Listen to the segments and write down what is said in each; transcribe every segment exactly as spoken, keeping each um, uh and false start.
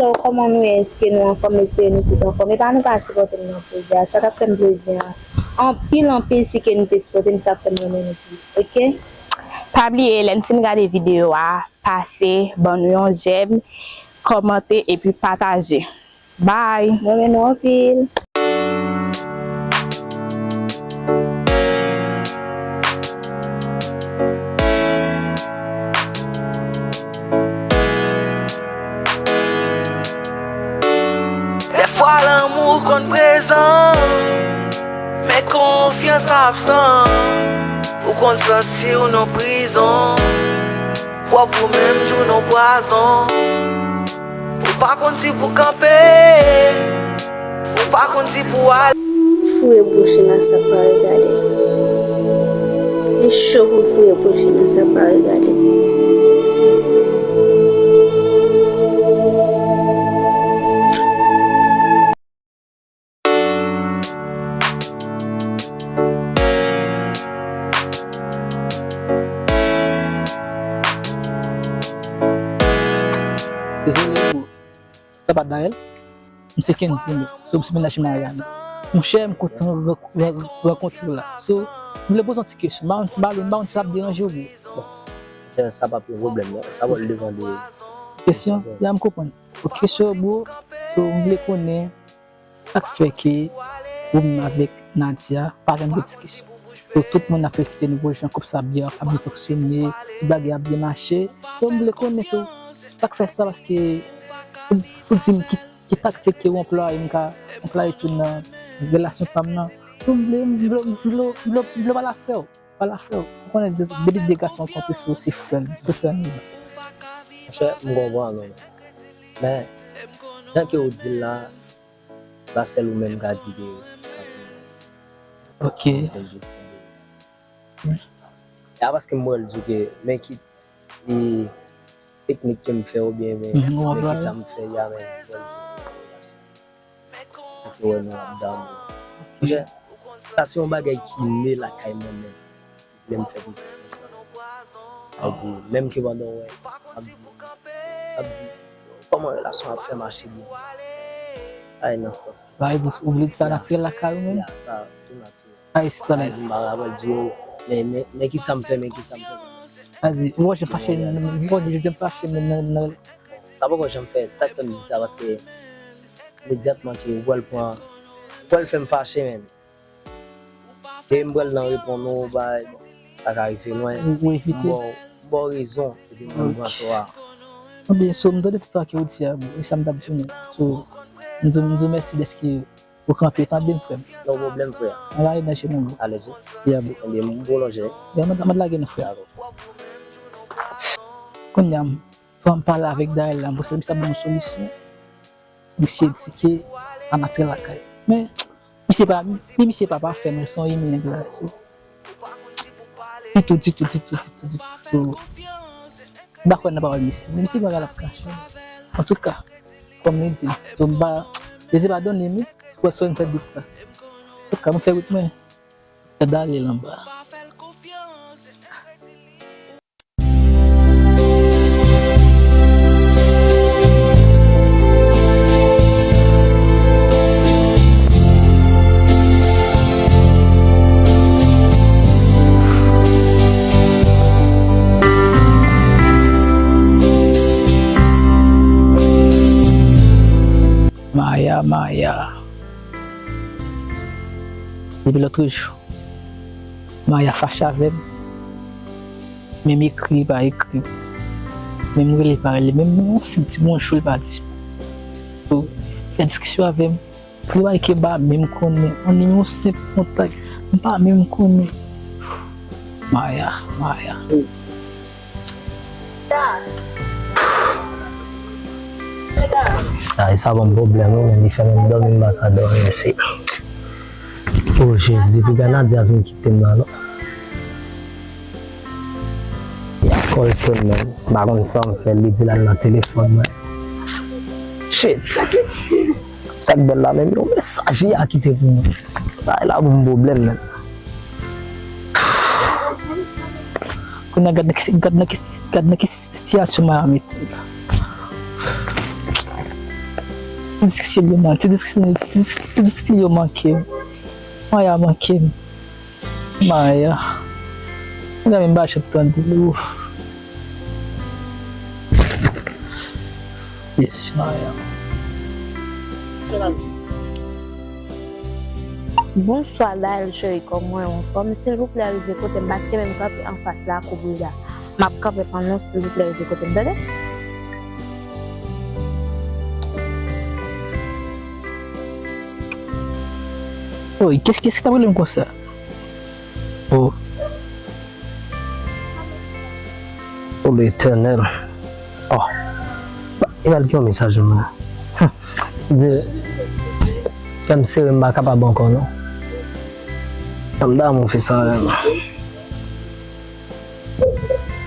Hello, kòman nou ye? Èske nou anfòm? M espere nou tout anfòm. Epa nou pa sipòte m nan pwojè a. Sa t ap fè m plezi an, anpil, anpil, si ke nou te sipòte m, sa ap fè m renmen nou plis. Oke? Pa bliye, lè n fin gade videyo a, pase ban nou yon jèm, kòmante epi pataje. Bye! Mwen renmen nou anpil. Dèfwa lanmou konn prezan, men konfyans absan. Ou konn santi w nan prizon, pwòp ou menm tou nan pwazon. Ou pa konn si pou kanpe, ou pa konn si pou ale. Foure bouch li nan sa k pa regade l. Li cho pou l foure bouch li nan sa k pa regade l. Dezole pou sa pa Daël. M se Kendy, so m se mennaj Mariana. Monchè, m kontan ran-, ran-, rankontre w la. So, m vle poze yon ti kesyon. M pa konn si, m pa konn si sa ap deranje w, bro. Bon, monchè, sa p ap yon pwoblèm, non. Sa pral devan de kesyon? Ya, m konprann. Bon, kesyon, bro. So, m vle konnen sa k fè ke ou menm avèk Nadia pa janm gen diskisyon. So, tout moun ap felisite nou pou jan koup sa byen, ap byen fonksyone, tout bagay ap byen mache. So, m vle konnen, so, sa k fè sa, paske ou, ou di m ki, ki taktik ke ou anplwaye, m ka anplwaye tou nan relasyon pa m nan. So, m vle, m vle, m vle, m vle, m vle pale afè w, pale afè w. Ou konnen de-, depi de gason kontre sou se frè l, se frè l li ye. Monchè, m konprann ou. Men, jan ke ou di l la, pa sèl ou menm ka di ke Ok. Se jesyon de. E a paske m wè l di ke, men ki, e, teknik ke m fè oubyen, men, Mhm, men ki sa m fè, ya, men m wè l di ke, paske wè nou ap damou. Monchè, sa se yon bagay ki ne lakay mwen menm. Lè m fè konsa. Ap di, menm ke pandan w wè, ap di, ap di, kòman relasyon ap fè mache byen? Ay, nan sans. Sa vle di, ou vle di sa natirèl lakay ou menm? Ya, sa tou natirèl. Ay, si tande. Ay, m pa rapèl di w, men, men, men ki sa m fè, men ki sa m fè. Sa di, ou wè jan fache, ou wè jan fache, men nan, nan. Sa poko janm fèt, sa k fè m di sa, paske imedyatman ke ou pral pran, ou pral fè m fache, men. E m pral nan reponn ou, bay, bon, sa ka rive lwen. Ou, ou evite. M ba w, m ba w rezon, epi m pran tò a. Anben, so, m tande tout sa ke ou di a, bon, e sa m t ap di w menm. So, m di w, m di w mèsi dèske ou kanpe, tande m, frè m. No pwoblèm, frè. Ann ale nan je nou, bro. Alèz wi. Ya, bro. Anben, m pwolonje. Ya, m, m lage nou, frè. Dakò. Kounye a, m, fò m pale avèk Daël la, m panse misye ap ban m yon solisyon. Misye di ke pa natirèl lakay. Men, misye pa, men misye pa pafè, men se yon imen nèg la. So, ditou, ditou, ditou, ditou, ditou. M pa kwè nan pawòl misye. Men misye gen bagay l ap kache. Antouka, kòm li di, so m pa, Dye padone m wi, pou swen m fè dout sa. Antouka, mwen fè wout mwen. Gad ale l anba. Maya, Maya. Depi lòtrejou, Maya fache avè m. Menm ekri, li pa ekri. Menm rele, li pa rele. Menm yon senp ti bonjou, li pa di. So, fè diskisyon avè m. Pou bagay ke m pa menm konnen. Yon nimewo senp kontak, m pa menm konnen. Maya, Maya. Ay, sa ban m pwoblèm, wi, men li fè menm dòmi m pa ka dòmi, mesye. O Jezi, piga Nadia vin kite m la, non. Li ap kòlte m, men m pa konn sa m fè, li di l al nan telefòn mwen. Shit! Sa k bèl la, menm yon mesaj li a kite pou mwen. Bagay la ban m pwoblèm, menm. Kounye a, gad nan ki, gad nan ki, gad nan ki sitiyasyon Maya mete m la. Ti diskisyon yo manke, ti diskisyon, ti dis-, ti diskisyon yo manke m. Maya manke m. Maya. Mwen menm pa janm tande l, ouf. Yes, Maya. Bonswa Daël cheri, kòman w ye, anfòm? Silvouplè rive kote m, paske menm kanpe anfas lakou Bouda. M ap kanpe panno, silvouplè rive kote m, tande? Oy, kès, kès ki t ap rele m konsa? Oh. Oh, Letènèl. Oh. Ba, e al gen yon mesaj mwen. Hum. Di, kè m sere, m pa kapab ankò, non. Kè m damou fè sa, non.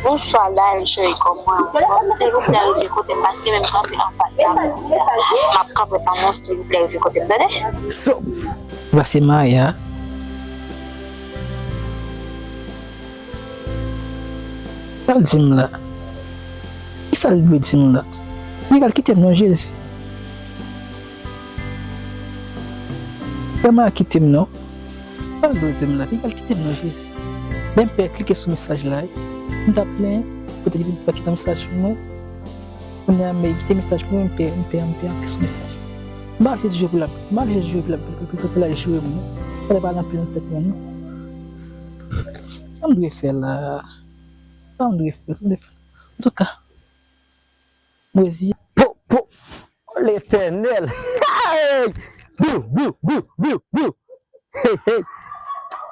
Bonswa, Daël cheri, kòman w ye? Silvouplè, rive kote m, paske menm kanpe anfas la, m ap kanpe panno, silvouplè, rive kote m, tande? So, pase Maya. Sa l di m la? Kisa l vle di m la? Migal, kite m non, Jezi. Kite m non. Sa l vle di m la? Migal, kite m non, Jezi. Lè m pè klike sou mesaj la, m t ap plenyen, kote li pa kite mesaj pou mwen. Kounye a, m kite mesaj pou mwen, m pè, m pè, m pè antre sou mesaj. M pa se jwe pou l ap, m pa se jwe pou l ap, pou l ap jwe m non. Fòk li pa antre nan tèt mwen non. Sa m dwe fè la? Sa m dwe fè? Sa m dwe fè? Antouka, m reziye. Po, po, Letènèl! Hey! Bou, bou, bou, bou, bou! Hey, hey!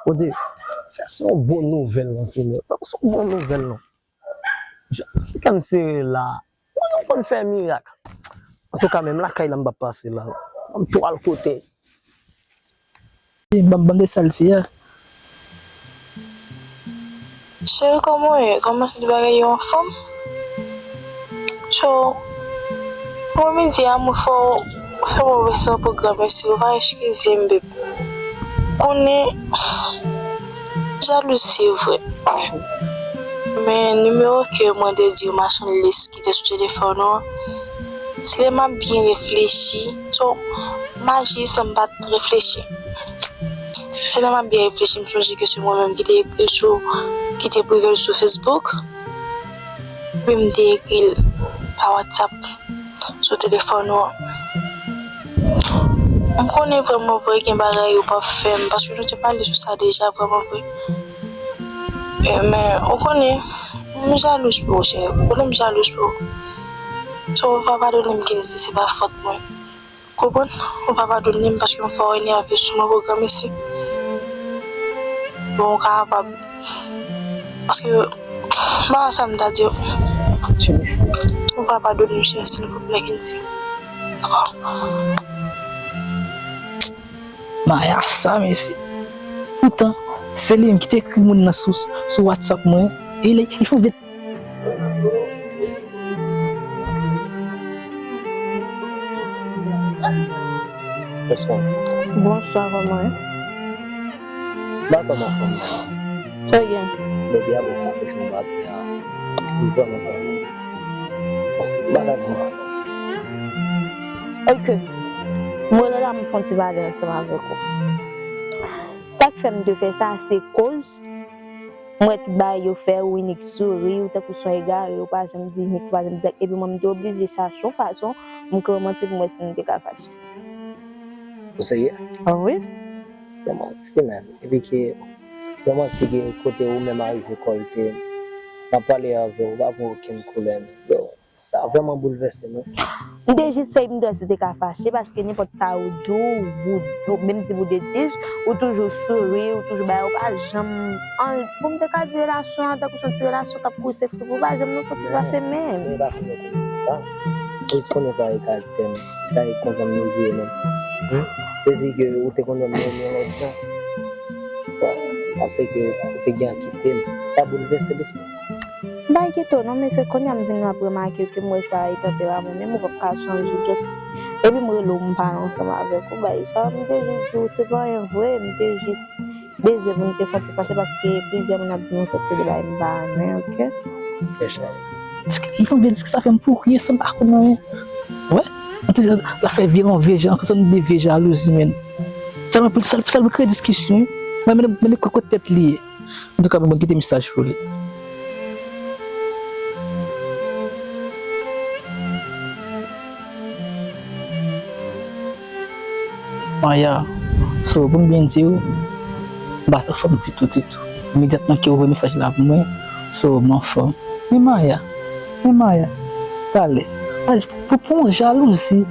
Bondye, fè se yon bon nouvèl non, Senyè. Fè se yon bon nouvèl non. Jan, kè m sere la. Mwen, nou konn fè mirak. Antouka, menm lakay la, m p ap pase la. M tou al kote. Ban m, ban m de sa l di a. Cheri, kòman w ye? Kòman se bagay yo, anfòm? So, pou midi a, mwen fè w, fè w wè sa pou granmesi, ou va eskize m, bebe. Konnen, jalouz se vre. Men nimewo ke mwen te di w machann lis ki te sou telefòn ou an, si lè m ap byen reflechi, so, m aji san m pa t reflechi. Si lè m ap byen reflechi, m sonje ke se mwen menm ki te ekri l sou, ki te prive l sou Facebook. Epi m te ekri l pa WhatsApp sou telefòn ou an. M konnen vrèman vre gen bagay ou p ap fè m, paske nou te pale sou sa deja vrèman vre. E, men, ou konnen, m jalouz pou ou, cheri. Ou konnen m jalouz pou ou. So, ou va padone m, Kenzie, se pa fòt mwen. Konprann? Ou va padone m paske m fè w enève sou mwen, pwogram isi. Bon, ou kapab. Paske, m pa wè sa m ta di w. Ou va padone m, cheri, silvouplè, Kenzie. Dakò? Maya sa, mesye. Poutan, se li menm ki te ekri moun nan sou, sou WhatsApp mwen. E li, li fè yon vye Bonswa. Bonswa, kòman w ye? M pa twò anfòm non. Sa w gen? Bebe, apre sa, fè jou m pase a, m vrèman santi m pa ka di m anfòm. Ok. M rele w la, m fè yon ti pale ansanm avèk ou. Sa k fè m te fè sa, se koz m wè tout bagay yo fè, ou inik souri, ou tankou se yon egare, ou pa janm di inik, ou pa janm di zak. Epi mwen, m te oblije chache yon fason pou m kre yon manti pou m wè si nou te ka fache. Ou serye? Ah wi. Yon manti menm. Epi ke yon manti ke kote ou menm arive kòlte, m ap pale avè w, ou pa pran okenn koulè menm. Yo, sa vrèman boulvèse m wi. M te jis fè, m te wè si w te ka fache, paske nenpòt sa ou di, ou, ou, ou menm di bout de tij, ou toujou souri, ou toujou bay, ou pa janm, an, pou m te ka di relasyon an, tankou se yon ti relasyon k ap kouri se fri, ou pa janm nan fon ti fache menm. Men pa fè m konn sa. Ou konnen sa e karaktè m, sa e konsa m toujou ye menm. Hmm? Se si ke ou te konn wè m yon lòt jan. Bon, paske ou te gen an kite m. Sa boulvèse lespri m. M pa enkyete w non, men se kounye a m vin ap remake ke m wè sa e tanperaman w, menm ou p ap ka chanje, just, epi m rele w, m pale ansanm avèk ou, bay sa, m te jis di w, se pa anyen vre, m te jis bezwen pou m te fè yon ti fache, paske plizyè moun ap di m yon sèt se de bagay m pa renmen, ok? Ok, cheri. Disk-, li fè yon vye diskisyon, sa fè m pou kriye san m pa konn anyen. Wè? An ti, l ap fè vye, yon vye jan, ankò se yon de vye jalouzi, menm. Sa l anpil, sa l, sa l kreye diskisyon, wi. Mwen, men, men, men, kot tèt li ye. Antouka, mwen kite mesaj pou li. Maya, so, pou m byen di w, m pa t anfòm ditou, ditou. Imedyatman ke w voye mesaj la pou mwen, so, m anfòm. Men Maya, men Maya, talè. Maya, pou, pou yon jalouzi,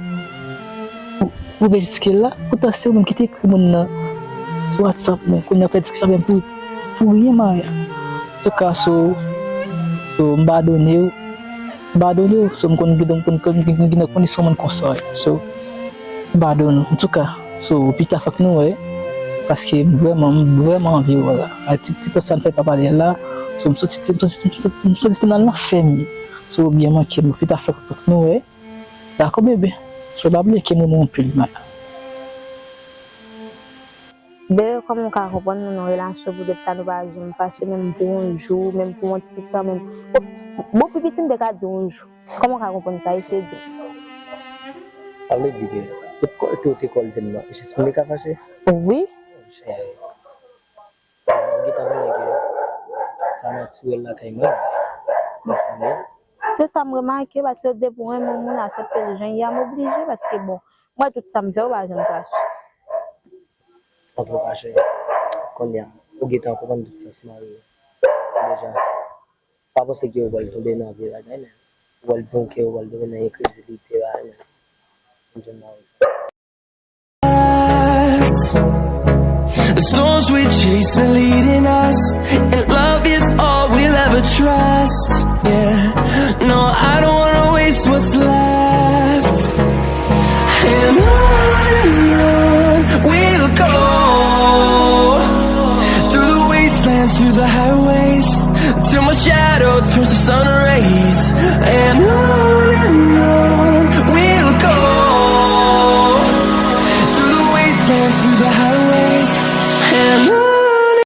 ou, ou rive jiske la, poutan se ou menm ki te ekri moun nan sou WhatsApp, men kounye a fè diskisyon avè m pou, pou ryen Maya. Antouka, so, so, m padone w. M padone w, so, m konn gen, m konn, konn, gen, gen, gen, konn se yon moun konsa, wi. So, m padone w. Antouka, so, pita fòk nou wè, paske m vrèman, m vrèman anvi wè w la. A ti, ti tan sa n fè pa pale la, so, m santi, m santi, m santi, m santi m nan lanfè m ye. So, ou byen manke m, pita fòk, fòk nou wè. Dakò, bebe? So, pa bliye ke m renmen w anpil, Maya. Dayè, kòman w ka konprann nou nan relasyon poutèt sa nou pa janm fache menm pou yon jou, menm pou yon ti tan, menm. Bon, bon, pi piti, m te ka di yon jou. Kòman w ka konprann sa? Eseye di m. Sa vle di ke tout kote ou te kòlde m nan, e jis m te ka fache? Wi. Cheri, ou gentan konnen ke sa natirèl lakay mwen. Konsa m ye. Se sa m remake, paske depi w renmen yon moun, aksepte l jan l ye a, m oblije, paske bon, mwen tout sa m fè, ou pa janm fache. Antouka, cheri, kounye a, ou gentan konprann tout sans mari w deja. Pa panse ke ou pral tonbe nan vye bagay, men. Ou pral di ke ou pral tonbe nan enkredilite bagay, men. Konprann mari w. The storms we chase are leading us, and love is all we'll ever trust. Yeah, no, I don't wanna waste what's left. And on and on we'll go, through the wastelands, through the highways, till my shadow turns to sun rays. And on and on we'll go, through the wastelands, through the highways.